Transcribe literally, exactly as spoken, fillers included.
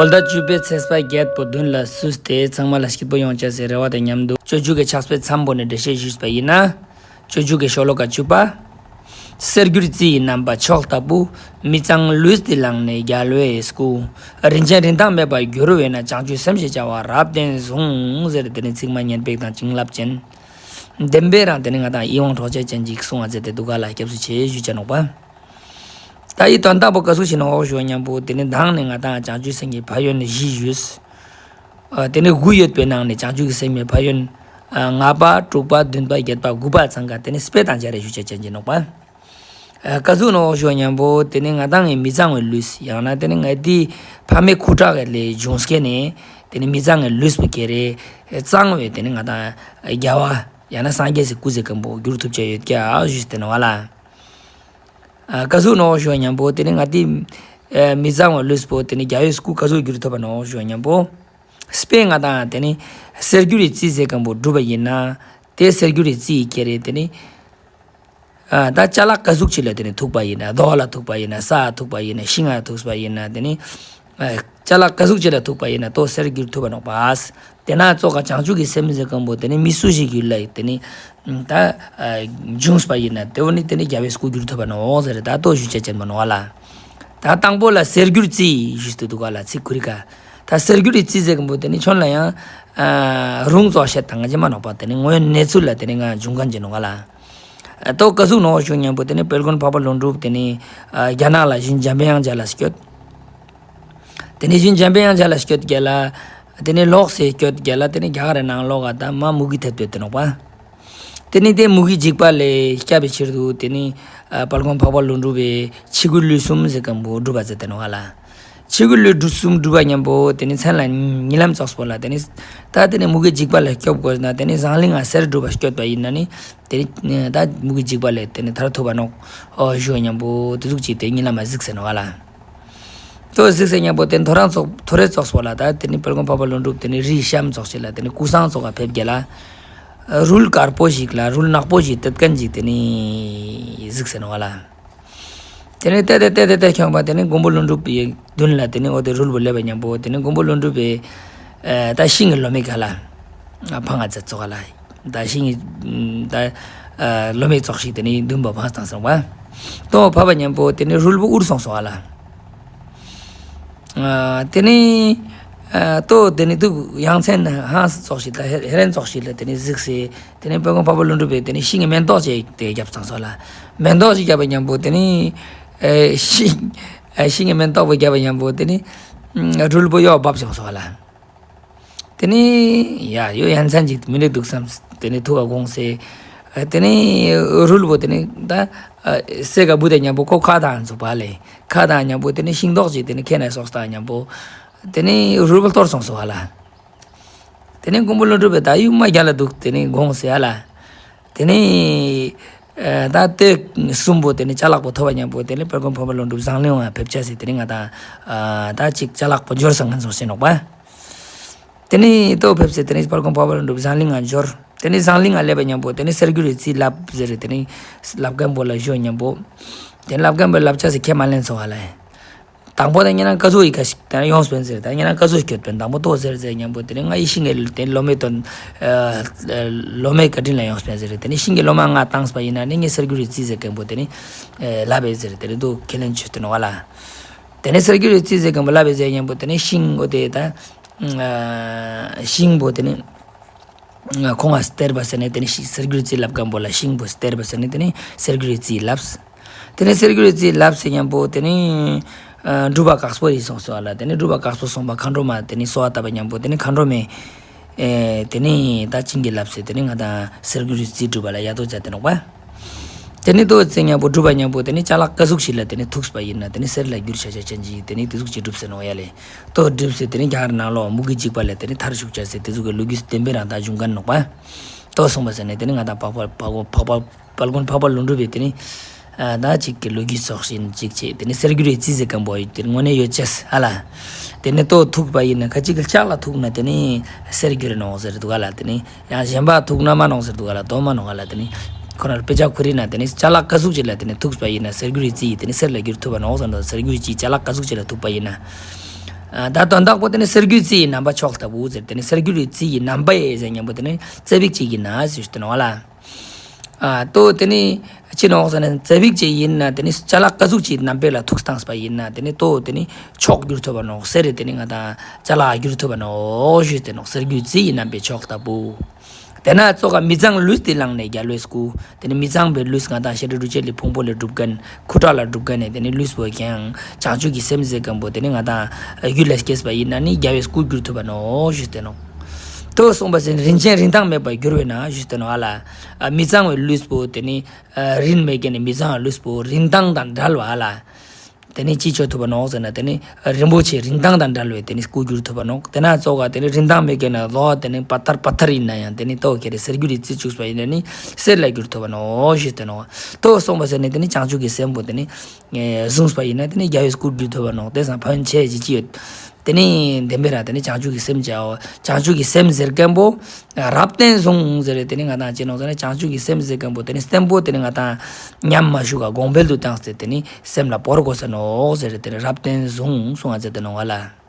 བོད་ཟླ་བཅུ་པའི་ཚེས་པ་བརྒྱད་པོ་མདུན་ལ་བསུས་ཏེ་ཚང་མ་ལ་སྐྱིད་པོ་ཡོང་ཅེས་སི་རེ་བ་དང་མཉམ་དུ་སྤྱོད་འཇུག་གི་ཕྱག་དཔེ་མཚམས་པོ་ནས་འགྲེལ་བཤད་ཞུས་པ་ཡིན་ན། སྤྱོད་འཇུག་གི་ཤོ་ལོ་ཀ་བཅུ་པ། གསེར་འགྱུར་རྩི་ཡི་རྣམ་པ་མཆོག་ལྟ་བུ། མི་གཙང་ལུས་འདི་བླངས་ནས་རྒྱལ་བའི་སྐུ། རིན་ཆེན་རིན་ཐང་མེད་པར་འགྱུར་བས་ན། བྱང་ཆུབ་སེམས་ཞེས་བྱ་བ་རབ་བརྟན་ཟུངས། ཟེར་ཏེ་ནི་ཚིག་མ་སྙན་པོ་དང་བྱིན་རླབས་ཅན། བདེན་པའི་རང་ཏེ་ནི་ང་དང་ཡིད་དབང་འཕྲོག་བྱེད་ཅན་ཅིག་གསུང་བ་མཛད་དེ་འདུག་ག་ལ། སྐྱབས་སུ་མཆི་ཞུ་ཅེས་ནོག་པ། ད་འི་དོན་དག་པོ་ཀ་ཟུག་ཞིག་ནོག་ཞུ་བ་མཉམ་པོ་ཏེ་ནི་མདང་ནི་ང་དང་བྱང་ཆུབ་སེམས་ཀྱི་ཕན་ཡོན་བཞི་ཞུས། ཨ་ཏེ་ནི་དགུ་ཡོད་པའི་ནང་ནས་བྱང་ཆུབ་ཀྱི་སེམས་ཀྱི་ཕན་ཡོན་ཨ་ལྔ་པ་དྲུག་པ་བདུན་པ་བརྒྱད་པ་དགུ་པ་ཚང་ཀ་ཏེ་ནི་དཔེ་དང་སྦྱར་རེ་ཞུ་ཅེས་ཅན་ཅིག་ནོག་པ། ཨ་ཀ་ཟུག་ནོག་ཞུ་བ་མཉམ་པོ་ཏེ་ནི་ང་དང་ངི་མི་གཙང་བའི་ལུས་ཡང་ན་ཏེ་ནི་ང་དང་ངི་ཕ་མའི་ཁུ་ཁྲག་གི་ལས་བྱུང་སྐྱེ་ནས་ཏེ་ནི་མི་གཙང་བའི་ལུས་པོ་ཁྱེར་རེ་གཙང་བའི་ཏེ་ནི་ང་དང་རྒྱལ་བ་ཡང་ན་སངས་རྒྱས་སི་སྐུ་ཟེར་མཁན་པོ་འགྱུར་ཐུབ་ཅེས་ཡོད་ཀྱག་ཞུས་ཏེ་ནོག་ལ། ཨ་ཀ་ཟུག་ནོག་ཞུ་བ་མཉམ་པོ་ཏེ་ནི་ང་དང་ངི་མི་གཙང་བའི་ལུས་པོ་ཏེ་ནི་རྒྱལ་བའི་སྐུ་ཀ་ཟུག་འགྱུར་ཐུབ་པ་ནོག་ཞུ་བ་མཉམ་པོ། དཔེར་ན་ང་དང་ཏེ་ནི་གསེར་འགྱུར་རི་རྩི་ཟེར་མཁན་པོ་བསྒྲུབས་པ་ཡིན་ན་ཏེ་གསེར་འགྱུར་རི་རྩི་ཡི་ཁྱེར་རེ་ཏེ་ནི་ཨ་ད་ཅ་ལག་ཀ་ཟུག་ཅིག་ལ་ཏེ་ནི་ཐུག་པ་ཡིན་ན་རྡོ་ལ་ཐུག་པ་ཡིན་ན་ས་ཐུག་པ་ཡིན་ན་ཤིང་ལ་ཐུག་པ་ཡིན་ན་ཏེ་ནི་ཨ་ཅ་ལག་ཀ་ཟུག་ཅིག་ལ་ཐུག་པ་ཡིན་ན་ཏོ་གསེར་འགྱུར་ཐུབ་པ་ནོག་པ། ཏེ་ན་ཙོགས་ཀ་བྱང་ཆུབ་ཀྱི་སེམས་ཟེར་མཁན་པོ་ཏེ་ནི་མི་སུ་ཞིག་གི་ལ་ཏེ་ནི་ད་ཨ་བྱུང་པ་ཡིན་ན་ཏེ་བོ་ནི་ཏེ་ནི་རྒྱལ་བའི་སྐུ་འགྱུར་ཐུབ་པ་ནོག་ཟེར་ད་ཏོ་ཞུ་ཅེས་ཅན་པོ་ནོག་ལ། ད་དང་པོ་ལ་གསེར་འགྱུར་རྩི་ཞུས་ཏེ་འདུག་ག་ལ། ཚིག་ཁུ་རི་ཀ་ད་གསེར་འགྱུར་རི་རྩི་ཟེར་མཁན་པོ་ཏེ་ནི་ཁྱོད་ལ་ཡང་ཨ་རུང་ཙོགས་བཤད་དང་ང་ཅི་མ་ནོག་པ། ཏེ་ནི་དངོས་གནས་ཚུལ་ལ་ཏེ་ནི་ང་བྱུང་མཁན་ཅིག་ནོག་ག་ལ། ཨ་ཏོ་ཀ་ཟུག་ནོག་ཞུ་མཉམ་པོ་ཏེ་ནི་དཔལ་མགོན་འཕགས་པ་ཀླུ་སྒྲུབ་ཏེ་ནི་ཨ་རྒྱ་ནག་ལ་ཞིང་འཇམ་པའི་དབྱངས་མཇལ་ལ་སྐྱོད། ཏེ་ནི་ཞིང་འཇམ་པའི་དབྱངས་མཇལ་ལ་སྐྱོད་རྒྱ་ལ། ཏེ་ནི་ལོགས་སེ་སྐྱོད་རྒྱ་ལ་ཏེ་ནི་རྒྱ་གར་རི་ནང་ལོགས་ཀ་ད་མ་མུ་གེ་ཐེབས་ཏེ་ཡོད་ཏེ་ནོག་པ། ཏེ་ནི་ཏེ་མུ་གེའི་འཇིགས་པ་ལས་སྐྱབས་པའི་ཕྱིར་དུ་ཏེ་ནི་ཨ་དཔལ་མགོན་འཕགས་པ་ཀླུ་སྒྲུབ་པས་ཕྱི་རྒོལ་ལུས་གསུམ་ཟེར་མཁན་པོ་སྒྲུབ་པ་མཛད་དེ་ནོག་ག་ལ། ཕྱི་རྒོལ་ལུས་གསུམ་སྒྲུབ་པ་མཉམ་པོ་ཏེ་ནི་མཚན་ལ་ཉི་ལམ་ཙོགས་པོ་ལ་ཏེ་ནི་ད་ཏེ་ནི་མུ་གེའི་འཇིགས་པ་ལས་སྐྱོབ་དགོས་ན་ཏེ་ནི་ཟངས་གླིང་ང་གསེར་སྒྲུབ་པ་སྐྱོད་པ་ཡིན་ན་ནི་ཏེ་ནི་ད་མུ་གེའི་འཇིགས་པ་ལས་ཏེ་ནི་ཐར་ཐུབ་པ་ནོག་ཨོ་ཞུ་བ་མཉམ་པོ་ཏེ་ཟུག་ཅིག་ཏེ་ཉི་ལམ་མ་གཟིགས་སེ་ནོག་ག་ལ། ཏོ་གཟིགས་སེ་མཉམ་པོ་ཏེ་ཐོ་རངས་ཙོགས་ཐོ་རེ་ཙོགས་པོ་ལ་ད་ཏེ་ནི་དཔལ་མགོན་འཕགས་པ་ཀླུ་སྒྲུབ་ཏེ་ནི་རི་གཤམ་ཙོགས་ཤིག་ལ་ཏེ་ནི་ཀུ་སང་ཙོགས་ཀ་ཕེབས་རྒྱ་ལ། རུལ་དཀར་པོ་ཞིག་ལ་རུལ་ནག་པོ་ཞིག་ཏེ་ཀན་ཅིག་ཏེ་ནི་གཟིགས་སེ་ནོག་ག་ལ། ཏེ་ནི་ཏེ་ཏེ་ཏེ་ཏེ་ཏེ་ཁྱོངས་པ་ཏེ་ནི་མགོན་པོ་ཀླུ་སྒྲུབ་པའི་མདུན་ལ་ཏེ་ནི་འོ་ཏེ་རུལ་པོ་ལེབས་པ་མཉམ་པོ་ཏེ་ནི་མགོན་པོ་ཀླུ་སྒྲུབ་པའི་ཨ་ད་ཤིང་གི་ལོ་མའི་ཀ་ལ་ཨ་ཕང་ང་ཙེ་ཙོགས་ལ་ད་ཤིང་གི་ད་ཨ་ལོ་མའི་ཙོགས་ཤིག་ཏེ་ནི་མདུན་པ་ཕང་སྟེ་སོང་བ། ཏོ་ཕབ་པ་མཉམ་པོ་ཏེ་ནི་རུལ་པོ་འུར་སོང་སོང་བ་ལ། ཨ་ཏེ་ནི་ཨ་ཏོ་ཏེ་ནི་ཏུ་ཡང་མཚན་ཧང་ཙོགས་ཤིག་ལ་ཧེ་ཧེ་རན་ཙོགས་ཤིག་ལ་ཏེ་ནི་གཟིགས་སེ་ཏེ་ནི་དཔལ་མགོན་འཕགས་པ་ཀླུ་སྒྲུབ་པས་ཏེ་ནི་ཤིང་གི་མེན་ཏོག་ཅིག་ཏེ་རྒྱབ་ཙང་སོང་ལ། མེན་ཏོག་ཅིག་རྒྱབ་པ་མཉམ་པོ་ཏེ་ནི་ཨེ་ཤིང་ཨེ་ཤིང་གི་མེན་ཏོག་པོ་རྒྱབ་པ་མཉམ་པོ་ཏེ་ནི་ཨ་རུལ་པོ་ཡོ་བབས་ཙང་སོང་ལ། ཏེ་ནི་ཡ་ཡོ་ཡ་མཚན་ཅིག་མི་འགྲིག་འདུག་བསམས་ཏེ་ནི་ཐུགས་ཀ་དགོངས་སེ། ཨ་ཏེ་ནི་རུལ་པོ་ཏེ་ནི་ད་ཨ་སེ་ག་བུད་དེ་མཉམ་པོ་ཁོ་ཁ་དང་ཚུགས་པ་ལེ། ཁ་དང་མཉམ་པོ་ཏེ་ནི་ཤིང་ཏོག་ཅིག་ཏེ་ནི་ཁེ་ན་སོགས་དང་མཉམ་པོ་ཏེ་ནི་རུལ་པོ་གཏོར་སོང་སོང་བ་ལ། ཏེ་ནི་མགོན་པོ་ཀླུ་སྒྲུབ་པས་ད་ཡུམ་མ་རྒྱལ་ལ་འདུག་ཏེ་ནི་དགོངས་སེ་ཨ་ལ། ཏེ་ནི་ཨ་ད་ཏེ་གསུམ་པོ་ཏེ་ནི་ཅ་ལག་པོ་ཐོབ་པ་མཉམ་པོ་ཏེ་ནི་དཔལ་མགོན་འཕགས་པ་ཀླུ་སྒྲུབ་ཟངས་གླིང་ང་ཕེབས་ཅེས་སི་ཏེ་ནི་ང་དང་ཨ་ད་ཅིག་ཅ་ལག་པོ་འབྱོར་སོང་ངན་སོང་ཟེར་ནོག་པ། ཏེ་ནི་ཏོ་ཕེབས་སེ་ཏེ་ནི་དཔལ་མགོན་འཕགས་པ་ཀླུ་སྒྲུབ་ཟངས་གླིང་ང་འབྱོར། ཏེ་ནི་ཟངས་གླིང་ང་སླེབས་པ་མཉམ་པོ་ཏེ་ནི་གསེར་འགྱུར་རི་རྩི་ལབ་ཟེར་ཏེ་ནི་ལབ་མཁན་པོ་ལ་ཞུ་མཉམ་པོ། ཏེ་ནི་ལབ་མཁན་པོ་ལབ་ཅེས་སི་ཁས་མ་ལེན་སོང་བ་ལ། དང་པོ་ད་ཉེ་རང་ཀ་ཟུག་ཡི་ཀ་ཞིག་ད་ཡོངས་པེན་ཟེར་ད་ཉེ་རང་ཀ་ཟུག་སྐྱོད་པེན་དང་པོ་ཏོ་ཟེར་ཟེར་མཉམ་པོ་ཏེ་ནི་ང་ཡི་ཤིང་གི་ཏེ་ལོ་མའི་དོན་ཨ་ལོ་མའི་བཀའ་དྲིན་ལ་ཡོངས་པེན་ཟེར་ཏེ་ནི་ཤིང་གི་ལོ་མ་ང་བཏངས་པ་ཡིན་ན་ནི་ངས་གསེར་འགྱུར་རི་རྩི་ཟེར་མཁན་པོ་ཏེ་ནི་ཨེ་ལབ་པེ་ཟེར་ཏེ་ནི་དུ་ཁས་ལེན་ཆོད་དེ་ནོག་ག་ལ། ཏེ་ནི་གསེར་འགྱུར་རི་རྩི་ཟེར་མཁན་པོ་ལབ་པེ་ཟེར་མཉམ་པོ་ཏེ་ནི་ཤིང་པོ་ཏེ་ད་ཨ་ཤིང་པོ་ཏེ་ནི་ཁོང་ང་སྟེར་བ་ཟེར་ནས་ཏེ་ནི་ཤིང་གསེར་འགྱུར་རི་རྩི་ལབ་མཁན་པོ་ལ་ཤིང་པོ་སྟེར་བ་ཟེར་ནས་ཏེ་ནི་གསེར་འགྱུར་རི་རྩི་ལབས། ཏེ་ནི་གསེར་འགྱུར་རི་རྩི་ལབས་ཟེར་མཉམ་པོ་ཏེ་ནི་ཨ་སྒྲུབ་པ་དཀགས་པོ་ཡི་སོང་སོང་བ་ལ། ཏེ་ནི་སྒྲུབ་པ་དཀགས་པོ་སོང་བ་མཁའ་འགྲོ་མ་ཏེ་ནི་གསོལ་བ་བཏབ་པ་མཉམ་པོ་ཏེ་ནི་མཁའ་འགྲོ་མས་ཨེ་ཏེ་ནི་ད་བྱིན་གྱིས་བརླབས་སེ་ཏེ་ནི་ང་དང་གསེར་འགྱུར་རི་རྩི་སྒྲུབ་པ་ལ་ཡ་ཏོ་མཛད་དེ་ནོག་པ། ཏེ་ནི་ཏོ་ཟེར་མཉམ་པོ་སྒྲུབ་པ་མཉམ་པོ་ཏེ་ནི་ཅ་ལག་ཀ་ཟུག་ཞིག་ལ་ཏེ་ནི་ཐུགས་པ་ཡིན་ན་ཏེ་ནི་གསེར་ལ་འགྱུར་ཆ་ཆ་ཅན་ཅིག་ཏེ་ནི་ཏེ་ཟུག་ཅིག་སྒྲུབ་སེ་ནོག་ཡ་ལེ། ཏོ་སྒྲུབ་སེ་ཏེ་ནི་རྒྱ་གར་ནང་ལོགས་མུ་གེའི་འཇིགས་པ་ལས་ཏེ་ནི་ཐར་བཅུག་ཅེས་སི་ཏེ་ཟུག་གི་ལོ་རྒྱུས་བདེན་པའི་རང་ད་བྱུང་མཁན་ནོག་པ། ཏོ་སོང་བ་ཟེར་ནས་ཏེ་ནི་ང་དང་འཕགས་པ་འཕགས་པ་འཕགས་པ་དཔལ་མགོན་འཕགས་པ་ཀླུ་སྒྲུབ་པས་ཏེ་ནི་ཨ་ད་ཅིག་གི་ལོ་རྒྱུས་ཚོགས་ཤིག་ཅིག་བྱས་ཏེ་ནི་གསེར་འགྱུར་རི་རྩི་ཟེར་མཁན་པོ་ཡོད་ཏེ་དངོས་གནས་ཡོད་ཅེས་ཨ་ལ། ཏེ་ནི་ཏོ་ཐུག་པ་ཡིན་ན་ཁ་ཅིག་གི་ལྕགས་ལ་ཐུག་ན་ཏེ་ནི་གསེར་འགྱུར་རི་ནོག་ཟེར་འདུག་ག་ལ། ཏེ་ནི་ཡང་གཞན་པ་ཐུག་ན་མ་ནོག་ཟེར་འདུག་ག་ལ། དོ་མ་ནོག་ག་ལ། ཏེ་ནི་ཁོ་རང་དཔེ་ཆ་ཁུ་རི་ན་ཏེ་ནི་ཅ་ལག་ཀ་ཟུག་ཅིག་ལ་ཏེ་ནི་ཐུག་པ་ཡིན་ན་གསེར་འགྱུར་རི་རྩི་ཡིས་ཏེ་ནི་གསེར་ལ་འགྱུར་ཐུབ་པ་ནོག་ཟེར་འདུག་གསེར་འགྱུར་རི་རྩི་ཅ་ལག་ཀ་ཟུག་ཅིག་ལ་ཐུག་པ་ཡིན་ན། ཨ་ད་དོན་དག་པོ་དེ་ནི་གསེར་འགྱུར་རྩི་ཡི་རྣམ་པ་མཆོག་ལྟ་བུ་ཟེར། དེ་ནི་གསེར་འགྱུར་རྩི་ཡི་རྣམ་པ་ཡི་ཟེར་མཁན་པོ་དེ་ནི་རྩེ་ཕིག་ཅིག་ཡིན་ན་ཟེར་ཞུས་ཏེ་ནོག་ལེ། ཨ་ཏོ་དེ་ནི་ཅི་ནོག་ཟེར་ན་རྩེ་ཕིག་ཅིག་ཡིན་ན་དེ་ནི་ཅ་ལག་ཀ་ཟུག་ཅིག་རྣམ་པ་ལ་ཐུགས་བཏངས་པ་ཡིན་ན་དེ་ནི་ཏོ་དེ་ནི་མཆོག་འགྱུར་ཐུབ་པ་ནོག། གསེར་རི་དེ་ནི་ང་དང་ཅ་ལག་འགྱུར་ཐུབ་པ་ནོག་ཞུས་ཏེ་ནོག། གསེར་འགྱུར་རྩི་ཡི་རྣམ་པའི་མཆོག་ལྟ་བུ། དེ་ན་ཙོགས་ཀ་མི་གཙང་ལུས་འདི་བླངས་ནས་རྒྱལ་བའི་སྐུ། དེ་ནི་མི་གཙང་པའི་ལུས་ང་དང་ཤ་རུས་གྲུ་ཆད་ལི་ཕུང་པོ་ལས་གྲུབ་མཁན་ཁུ་ཁྲག་ལས་གྲུབ་མཁན་ནི་དེ་ནི་ལུས་པོ་ཀྱང་བྱང་ཆུབ་ཀྱི་སེམས་ཟེར་མཁན་པོ་དེ་ནི་ང་དང་རྒྱུད་ལ་སྐྱེས་པ་ཡིན་ན་ནི་རྒྱལ་བའི་སྐུ་འགྱུར་ཐུབ་པ་ནོག་ཞུས་ཏེ་ནོག། ཏོ་གསུངས་པ་ཟེར་ན་རིན་ཆེན་རིན་ཐང་མེད་པར་འགྱུར་བས་ན་ཞུས་ཏེ་ནོག་ཨ་ལེ། ཨ་མི་གཙང་བའི་ལུས་པོ་དེ་ནི་ཨ་རིན་མེད་མཁན་ནི་མི་གཙང་བའི་ལུས་པོ་རིན་ཐང་དང་བྲལ་བ་ཨ་ལེ། དེ་ནི་ཅི་ཅོ་ཐུབ་པ་ནོག་ཟེར་ན་དེ་ནི་རིན་པོ་ཆེ་རིན་ཐང་དང་བྲལ་བའི་དེ་ནི་སྐུ་འགྱུར་ཐུབ་པ་ནོག། དེ་ན་ཙོགས་ཀ་དེ་ནི་རིན་ཐང་མེད་མཁན་ནི་ལོ་དེ་ནི་པ་ཐར་པ་ཐར་ཡིན་ན་ཡང་དེ་ནི་ཏོ་ཁྱེར་རེ་གསེར་འགྱུར་རི་རྩི་བཅུག་པ་ཡིན་ན་ནི་གསེར་ལ་འགྱུར་ཐུབ་པ་ནོག་ཞུས་ཏེ་ནོག། ཏོ་གསུངས་པ་ཟེར་ན་དེ་ནི་བྱང་ཆུབ་ཀྱི་སེམས་པོ་དེ་ནི་ཨེ་བཟུང་པ་ཡིན་ན་དེ་ནི་རྒྱལ་བའི་སྐུ་འགྱུར་ཐུབ་པ་ནོག། དེ་སང་ཕན་ཆེ་ཅི་ཅི་ཡོད། དེ་ནི་བདེན་པའི་ར་དེ་ནི་བྱང་ཆུབ་ཀྱི་སེམས་བྱའོ། བྱང་ཆུབ་ཀྱི་སེམས་ཟེར་མཁན་པོ་རབ་བརྟན་བཟུང་ཟེར་རེ་དེ་ནི་ང་དང་ཅི་ནོག་ཟེར་ན་བྱང་ཆུབ་ཀྱི་སེམས་ཟེར་མཁན་པོ་དེ་ནི་བརྟན་པོ་དེ་ནི་ང་དང་ཉམས་མ་ཞུགས་ག་གོང་འཕེལ་དུ་བཏང་སྟེ་དེ་ནི་སེམས་ལ་བོར་དགོས་ས་ནོག་ཟེར་རེ་དེ་ནི་རབ་བརྟན་བཟུང་གསུང་ང་ཟེར་ཏེ་ནོག་ཨ་ལེ།